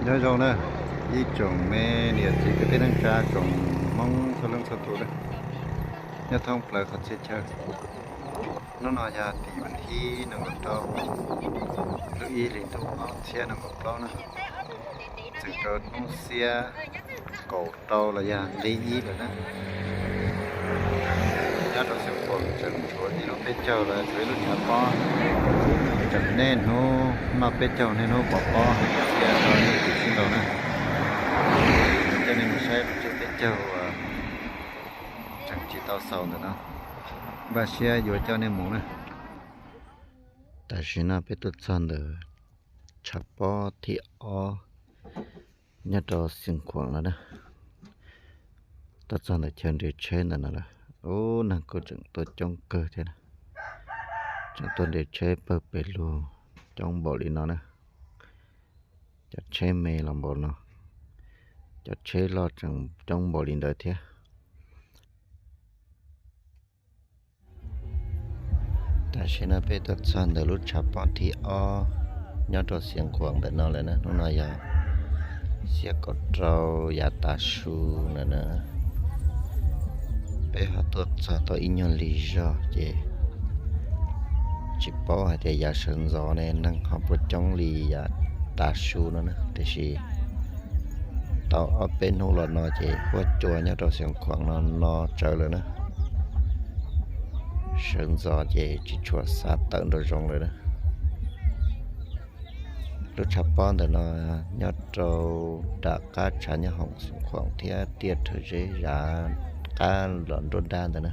Nyob zoo na, ib tsoom me niam txiv kwv tij neej tsa, tsoom Hmoob txhua leej txhua tus na, nyob thoob plaws qhov txhia chaw. Hnub no yog tim vas thib nees nkaum rau lub ib hlis ntuj ob txhiab nees nkaum plaub na, txeem rau hnub xiab kaum rau los yog nqi ib lawm na. Nyob rau Xeev Khuam tseem tshuav ib lub peb caug los tshuav ib lub tshav pob, tseem niaj hnub noj peb caug niaj hnub pov pob, cia rau nej tus sib nraus na. Coj nej mus saib lub tsheb peb caug uas tseem tsis tau xaus ntawm no, npaj siab yuav coj nej mus na. Tam sim no peb tuaj txog ntawm tshav pob thib ob nyob rau Xeev Khuam lawm na. Tuaj txog ntawm chaw nres tsheb ntawm no lawm. Ub, neeg kuj tseem tuaj coob kawg thiab na. Tseem tuaj nres tsheb pawg pes lug coob npaum li no na. Cov tsheb me los npaum no, cov tsheb loj tseem coob npaum li ntawd thiab. Tam sim no peb tuaj txog ntawm lub tshav pob thib ob nyob rau Xeev Khuam ntawm no lawm na. Hnub no yog xiab kaum rau yav tav su lawm na. Peb ho tuaj txog tau ib nyuag lig zog ces tsis paub hais tias yav sawv ntxov ne neeg ho puas coob li yav tav su no na, tiam sis tau ob peb hnub los no ces huab cua nyob rau Xeev Khuam no no tsawv lawm na. Sawv ntxov ces tsis tshua xav tawm nraum zoov lawm na. Lub tshav pob ntawm no nyob rau nram qab tshav nyob hoom Xeev Khuam thiab tiaj rhawv zeb yav qab los nruab nrab ntawd na.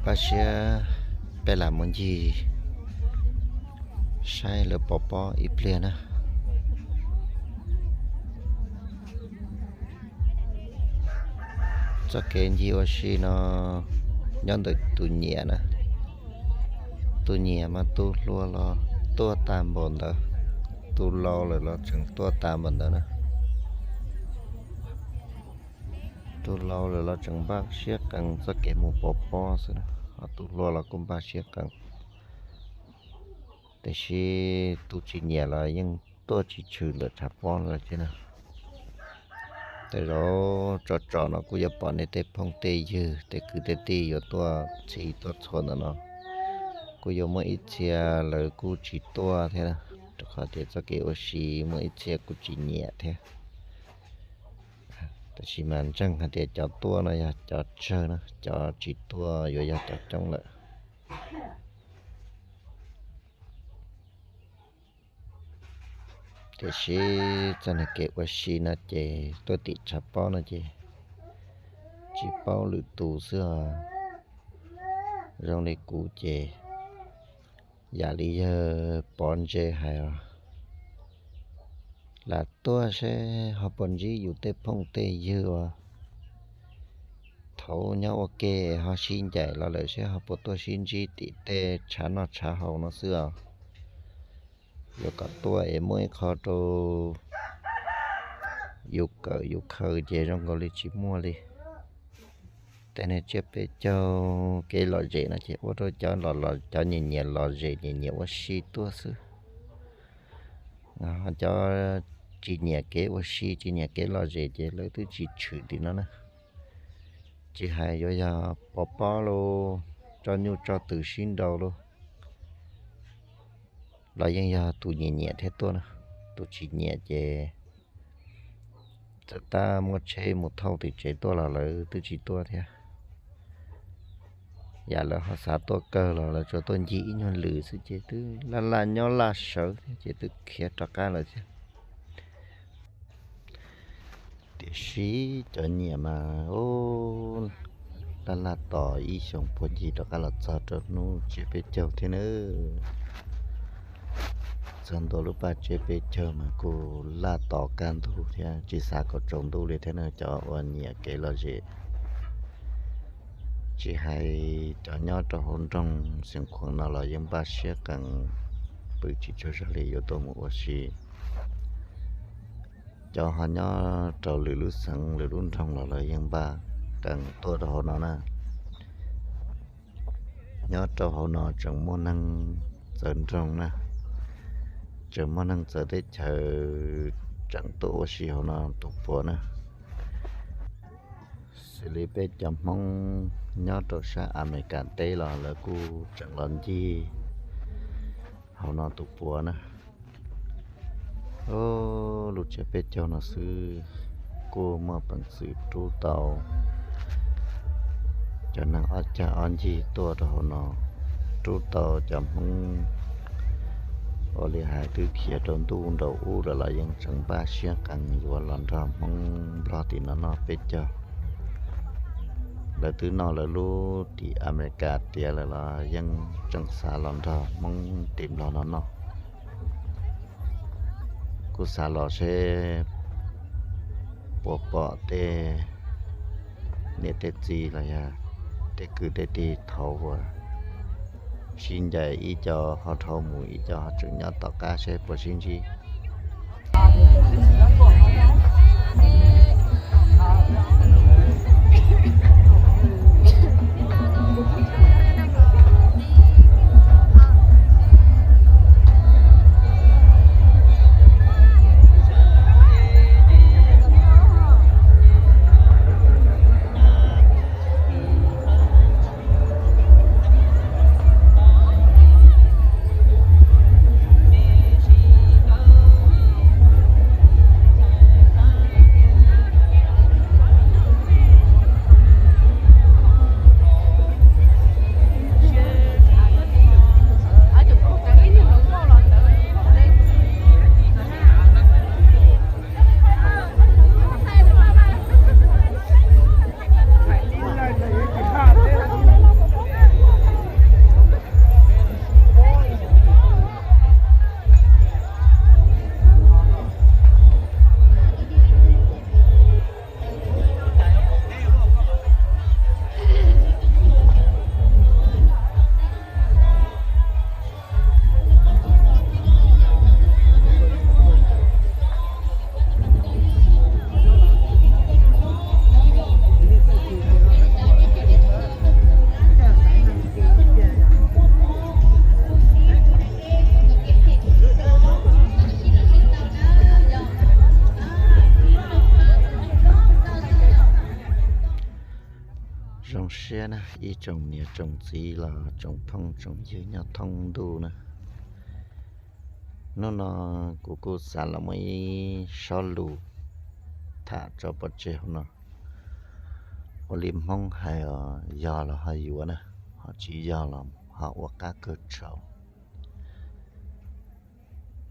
Pab siab peb lam mus ncig saib lawv pov pob ib pliag na. Txoj kev ncig ua si no nyob ntawm tus nyiam na. Tus nyiam mas tus hluas los tuaj tag npaum ntawd, tus laus lawm los tseem tuaj tag npaum ntawd na. Tus laus lawm los tseem npaj siab qees txoj kev mus pov pob xwb na, ho tus hluas los kuj npaj siab qees. Tiam sis tus tsis nyiam los yeej tuaj tsis tshwm ntawm tshav pob lawm thiab na. Tej zaum tso tso no kuj yuav pom nej tej phooj tej ywg tej kwv tej tij yuav tuaj txhij tuaj txhua ntawm no, kuj yuav muaj ib txhia lawv kuj tsis tuaj thiab na, rau qhov tias txoj kev ua si muaj ib txhia kuj tsis nyiam thiab. Tab sis mas ntseeg hais tias cov tuaj no yog cov tsawg na, cov tsis tuaj yuav yog cov coob lawm. Tiam sis txoj niag kev ua si no ces tuaj tim tshav pob no ces tsis paub lwm tus xwb os. Zoo li kuv ces yam li yawg Pov Ntse hais os, lam tuaj seb ho puas ntsib yus tej phooj tej ywg uas thaud nyob ua ke ho sib ncaim los lawm seb ho puas tuaj sib ntsib tim tej tshav noj tshav haus no xwb os. Yuav kom tuaj es muaj ib qho rau yus kawm yus khaws ces zoo nkaus li tsis muaj li. Tej niag tsiaj peb caug kev lom zem no ces ua rau cov, cov nyiam nyiam lom zem nyiam nyiam ua si tuaj xwb. Cov tsis nyiam kev ua si tsis nyiam kev lom zem ces lawv twb tsis tshwm tim no na. Tsis hais yuav yog pov pob los tso nyuj tso twm sib nraus los los yeej yog tus nyiam nyiam thiaj tuaj na. Tus tsis nyiam ces txawm tab muab tsheb mus thauj tim tsev tuaj los lawv twb tsis tuaj thiab. Yam lawv ho xav tuaj kawg los lawv tsuas tuaj ncig ib nyuag lwm xwb ces twb laj laj nyob laj sawv thiab ces twb khiav rov qab lawm thiab. Tiam sis cov nyiam mas laj laj tos ib xyoos puag ncig rov qab los txog rau hnub tsiab peb caug thiab nawb. Txog ntua lub paj tsiab peb caug mas kuj laj tos kaj ntug thiab tsis xav kom tsaus ntuj li thiab na cov uas nyiam kev lom zem. Tsis hais cov nyob rau hauv nroog Xeev Khuam no los yeej npaj siab qees pw tsis tsaug zog li yuav tuaj mus ua si. Cov ho nyob rau lwm lub xeev lwm lub nroog los lawv yeej npaj qees tuaj rau hauv no na. Nyob rau hauv no tseem muaj neeg txawv nroog na, tseem muaj neeg txawv teb chaws tseem tuaj ua si hauv no tus puav na. Xws li peb cov Hmoob nyob rau sab Amelikas teb los lawv kuj tseem los ncig hauv no tus puav na. Lub tsev peb caug no xwb kuj muaj peev xwm rub tau cov neeg ob cag ob ncig tuaj rau hauv no, rub tau cov Hmoob ua li hais twb khiav rau ntuj nraum ub lawm los yeej tseem npaj siab qees yuav los nrog Hmoob Nplog tim no noj peb caug. Lawv twb noj lawv lub tim Amelikas tiav lawm los yeej tseem xav los nrog Hmoob tim Nplog no noj. Kuj xav los seb puas pom tej niam tej txiv los yog tej kwv tej tij thaud uas sib ncaim, ib co ho dhau mus, ib co ho tseem nyob tom qab seb puas sib ntsib. Zoo siab na ib tsoom niam tsoom txiv los tsoom phooj tsoom ywg nyob thoob ntuj na. Hnub no kuv kuj xav los muaj ib sob lus tham tso pov tseg hauv no. Ua li Hmoob hais os, yog los ho yuav na, ho tsis yog los ho ua qab kawg tsaus.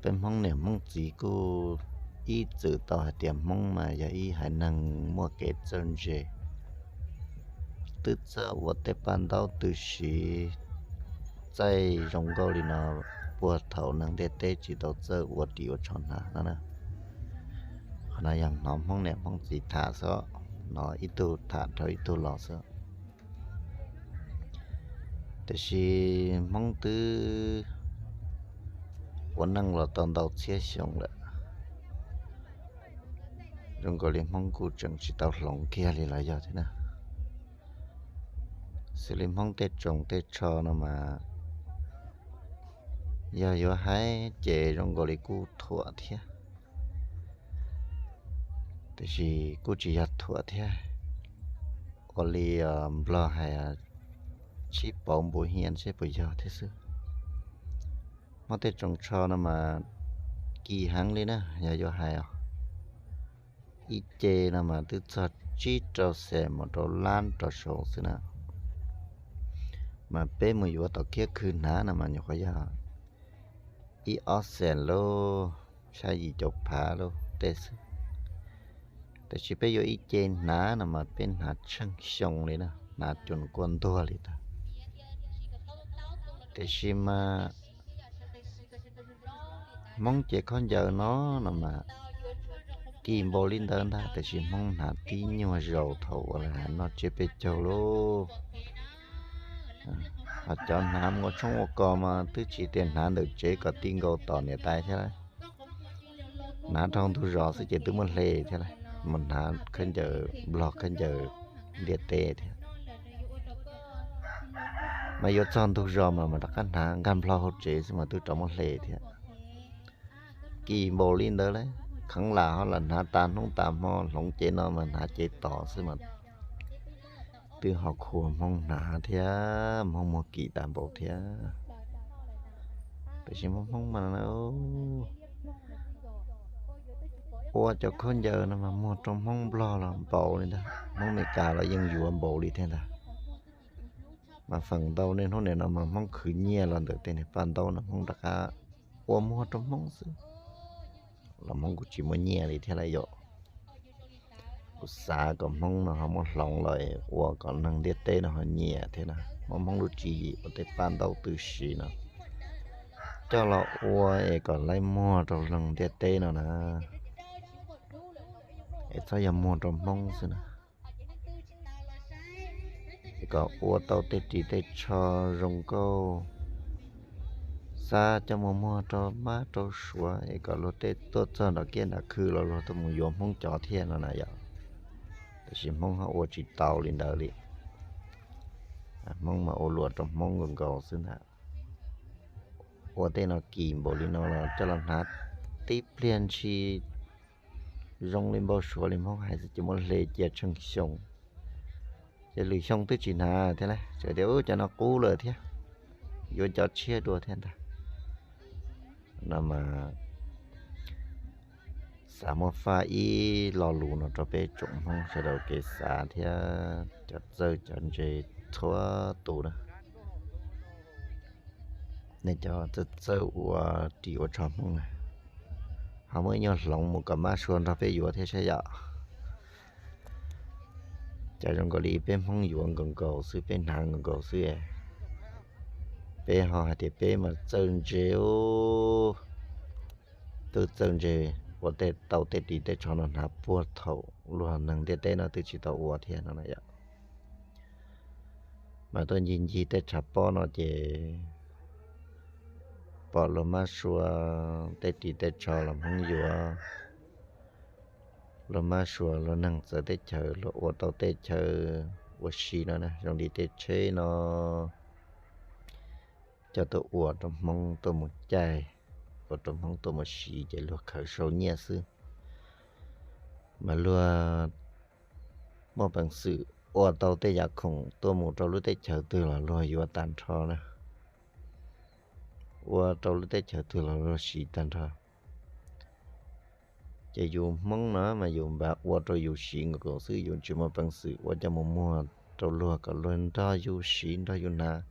Peb Hmoob niam Hmoob txiv kuj ib txwm tau hais tias Hmoob mas yog ib haiv neeg muaj kev txawj ntse, twb txawj ua tej paj ntaub tw siv txaij zoo nkauj li no puag thaum neeg ntiaj teb tsis tau txawj ua ris ua tsho hnav no na. Qhov no yog hnov Hmoob niam Hmoob txiv tham xwb, hnov ib tug tham rau ib tug los xwb. Tiam sis Hmoob twb ua neej los tau ntau txhiab xyoo lawm, zoo nkaus li Hmoob kuj tseem tsis tau hloov kiag li los yog thiab na. Xws li Hmoob tej tsoos tej tsho no mas yog yuav hais ces zoo nkaus li kuj thuam thiab, tiam sis kuj tsis yog thuam thiab. Ua li Nplog hais sib pauv npuv hias seb puas yog thiab xwb. Hmoob tej tsoos tsho no mas kim heev li na, yog yuav hais os, ib ce no mas twb txog tsib rau xees mus rau lab rau saud xwb na. Mas peb mus yuav tom kiab khw hnav no mas nyuam qhuav yog ib ob xees lauj, xya yim caum phav lauj tej xwb. Tiam sis peb yuav ib ce hnav no mas peb hnav tsheej xyoo li na, hnav cuag nws kuaj ntuag li ntag. Tiam sis mas Hmoob ces khaub ncaws no, no mas kim npaum li ntawd ntag, tiam sis Hmoob hnav tib nyuag zaus thaum uas lawv hais noj tsiab peb caug lauj. Ho cov hnav mus ua tshoob ua kos mas twb tsis tias hnav ntawm tsev kom ti nkaus tom niam tais thiab lauj, hnav dhau ntug zos xwb ces twb muab hle thiab lauj, mus hnav khaub ncaws Nplog khaub ncaws ntiaj teb thiab. Mas yuav txog ntug zos mas mas rov qab hnav nkag nplho hauv tsev xwb mas twb rov muab hle thiab. Kim npaum li ntawd lauj, kheev lam ho lam hnav tas hnub tas hmo, hloov cev no mas hnav cev tod xwb mas twb ho khuv Hmoob hnav thiab, Hmoob muag kim tas npaum thiab. Tiam sis Hmoob Hmoob mas ua cov khaub ncaws no mas muag rau Hmoob Nplog los npaum li ntag, Hmoob Meskas los yeej yuav npaum li thiab ntag. Mas feem ntau niaj hnub nim no mas Hmoob khwv nyiaj los ntawm tej niag paj ntaub no Hmoob rov qab ua muag rau Hmoob xwb, los Hmoob kuj tsis muaj nyiaj li thiab lauj yom. Kuv xav kom Hmoob no ho muab hloov los ua kom neeg ntiaj teb no ho nyiam thiab na, muab Hmoob lub tswv yim ua tej paj ntaub tw siv no coj los ua es kom laib muag rau neeg ntiaj teb no na, es txhob yog muag rau Hmoob xwb na. Es kom ua tau tej ris tej tsho zoo nkauj, xav coj mus muag rau mab rau suav es kom luag tej tuaj txog nram kiab nram khw los luag tuaj mus yuav Hmoob cov thiab no na yom. Tiam sis Hmoob ho ua tsis tau li ntawd li. Hmoob mas ua luam rau Hmoob nkaus nkaus xwb ntag. Ua tej no kim npaum li no los coj los hnav tib pliag ntshis zoo li npau suav li Hmoob hais xwb ces muab hle cia tsheej xyoo. Ces lwm xyoo twb tsis hnav thiab lauj, txawm tias ub cov no qub lawm thiab, yuav cov tshiab dua thiab ntag. No mas xav muab faj ib lo lus no rau peb tsoom Hmoob sawv daws kev xav thiab cov txawj cov ntse txhua tus na. Nej cov txawj txawj ua ris ua tsho Hmoob na, ho muab ib nyuag hloov mus kom mab sua nrog peb yuav thiab saib yom. Cas zoo nkaus li peb Hmoob yuav nkaus nkaus xwb, peb hnav nkaus nkaus xwb, peb ho hais tias peb mas txawj ntse, twb txawj ntse ua tej tau tej ris tej tsho no hnav puag thaum luag neeg ntiaj teb no twb tsis tau ua thiab no na yom. Mas tuaj ncig ncig tej tshav pob no ces pom luag mab sua tej ris tej tsho los Hmoob yuav, luag mab sua luag neeg txawv teb chaws luag ua tau tej chaw ua si no na, zoo li tej tsheb no coj tuaj ua rau Hmoob tuaj mus caij, ua rau Hmoob tuaj mus siv ces luag khaws sau nyiaj xwb. Mas luag muaj peev xwm ua tau tej yam khoom tuaj mus rau lub teb chaws twg los luag yuav tag nrho na, ua rau lub teb chaws twg los luag siv tag nrho. Ces yus Hmoob no mas yus npaj ua rau yus siv nkaus xwb, yus tsis muaj peev xwm ua coj mus muag rau luag kom luag nrog yus siv nrog yus hnav,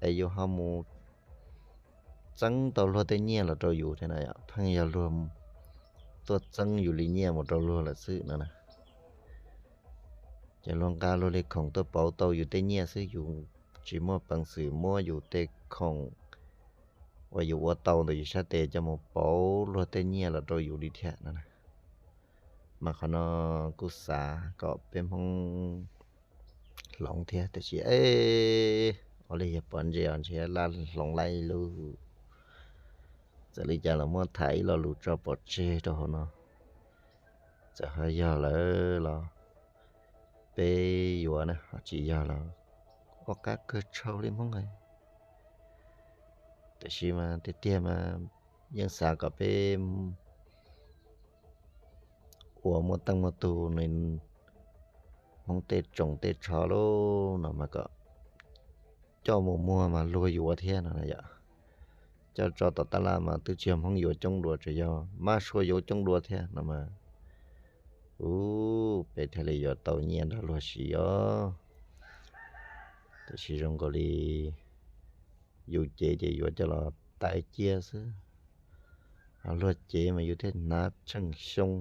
es yus ho mus txeeb tau luag tej nyiaj los rau yus thiab na, pheej yog luag tuaj txeeb yus li nyiaj mus rau luag lawm xwb no na. Ces luag nqa luag li khoom tuaj pauv tau yus tej nyiaj xwb, yus tsis muaj peev xwm muab yus tej khoom uas yus ua tau ntawm yus sab tes coj mus pauv luag tej nyiaj los rau yus li thiab no na. Mas qhov no kuj xav kom peb Hmoob hloov thiab, tiam sis ua li yog pov ntse os, ntshe laj hloov laij lug. Txawm li cas los muab tham ib lo lus tso pov tseg rau hauv no. Txawm ho yog lawm los peb yuav na, ho tsis yog los ua qab kawg tshau li Hmoob. Tiam sis mas tiag tiag mas yeej xav kom peb ua muaj teej muaj tug, Hmoob tej tsoos tej tsho lauj no mas kom coj mus muag mas luag yuav thiab no yom. Coj tso tom tab laj mas twb tsis yog Hmoob yuav coob dua, tsuas yog mab sua yuav coob dua thiab no mas, ub, peb thiaj li yuav tau nyiaj nrog luag siv os. Tiam sis zoo nkaus li yus cev ces yuav coj los tais cia xwb, ho luag cev mas yus thiaj hnav tsheej xyoo.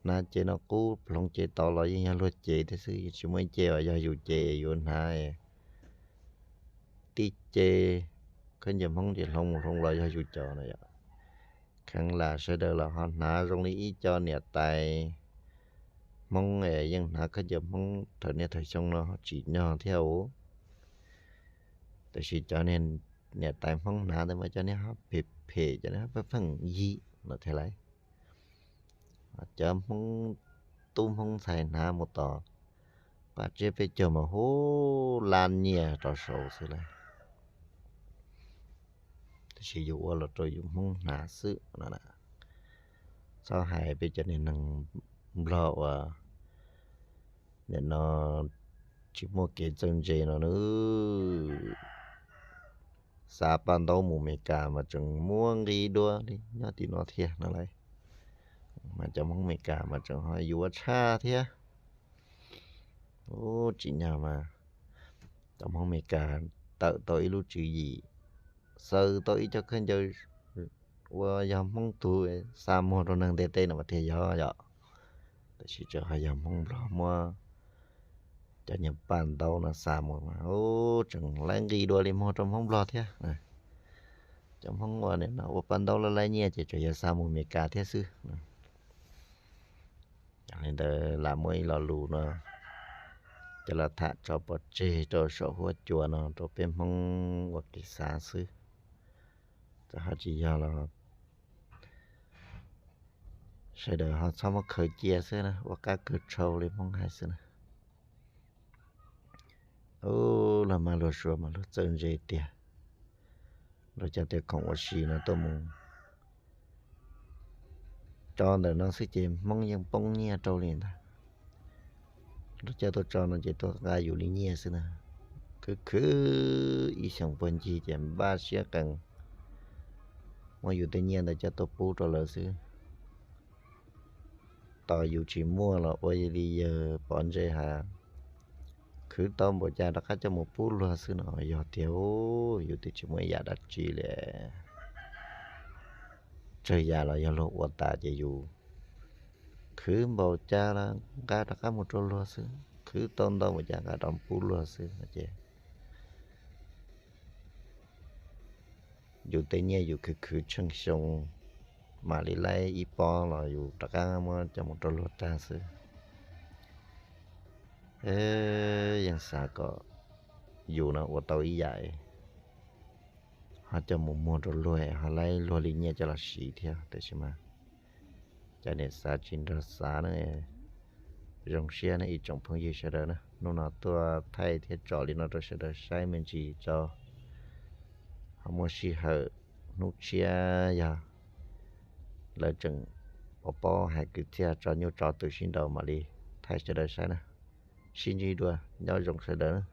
Hnav cev no qub, hloov cev tod los yeej yog luag cev thiab xwb, yeej tsis muaj ib ce uas yog yus cev yus hnav. Tib ce khaub ncaws Hmoob ces hloov mus hloov los yog yus cov no yom. Kheev lam sawv daws los ho hnav zoo li ib co niam tais Hmoob es yeej hnav khaub ncaws Hmoob thaum niaj thaum xyoo no ho tsim nyog thiab os. Tiam sis cov niam tais Hmoob hnav ntawd mas cov niag ho phem phem, cov niag ho pheej pheej yig no thiab lauj. Cov Hmoob tub Hmoob ntxhais hnav mus tom Paj tsiab peb caug mas hub lab nyiaj rau saud xwb lawm. Tiam sis yus ua los rau yus Hmoob hnav xwb no. Txhob hais peb cov niag neeg Nplog uas nim no tsis muaj kev txawj ntse no nawb. Xa paj ntaub mus Meskas mas tseem muab nqi dua li nyob tim no thiab no lauj. Mas cov Hmoob Meskas mas tseem ho yuav tshaj thiab. Ub, tsim nyog mas cov Hmoob Meskas tawm tau ib lub tswv yim, xaws tau ib co khaub ncaws uas yog Hmoob tug xa muag rau neeg ntiaj teb no mas thiaj yog yom. Tab sis tseem ho yog Hmoob Nplog muab cov niag paj ntaub no xa mus mas tseem laib nqi dua li muag rau Hmoob Nplog thiab. Cov Hmoob uas nim no ua paj ntaub laib laib nyiaj ces tseem yog xa mus Meskas thiab xwb. Yog li ntawd lam muab ib lo lus no coj los tham tso pov tseg rau saum huab cua no rau peb Hmoob ua kev xav xwb. Txawm ho tsis yog los sawv daws ho txhob muab khaws cia xwb na, ua qab kawg tshau li Hmoob hais xwb na. Ub, luag maj luag suav mas luag txawj ntse tiag. Luag coj tej khoom ua si no tuaj mus tso ntawm no xwb ces Hmoob yeej poob nyiaj rau li ntag. Luag coj tuaj tso no ces tuaj nqa yus li nyiaj xwb na. Khwv khwv ib xyoos puag ncig ces npaj siab qees muab yus tej nyiaj ntawd coj tuaj pub rau lawv xwb. Tos yus tsis muaj los ua li yawg pov ntse has, khwv tau npaum cas rov qab coj mus pub luag xwb no. Yog tiag, yus twb tsis muaj ib yam dab tsi li. Tsawg yam los yog luag ua tas ces yus khwv npaum cas los nqa rov qab mus rau luag xwb, khwv tau ntau npaum cas nqa rov pub luag xwb no ces yus tej nyiaj yus khwv khwv tsheej xyoo mam li laib ib pob los yus rov qab muab coj mus rau luag tag xwb. Yeej xav kom yus no ua tau ib yam, ho coj mus muag rau luag ho laib luag li nyiaj coj los siv thiab, tiam sis mas cov niam xav tsis nrog xav na. Zoo siab na ib tsoom phooj ywg sawv daws na, hnub no tuaj thaij thiab tso li no rau sawv daws saib me ntsis tso, ho muaj sij hawm hnub tshiab yog lawv tseem paub paub hais kwv txhiaj tso nyuj tso twm sib nraus mam li thaij sawv daws saib na. Sib ntsib dua, nyob zoo sawv daws na.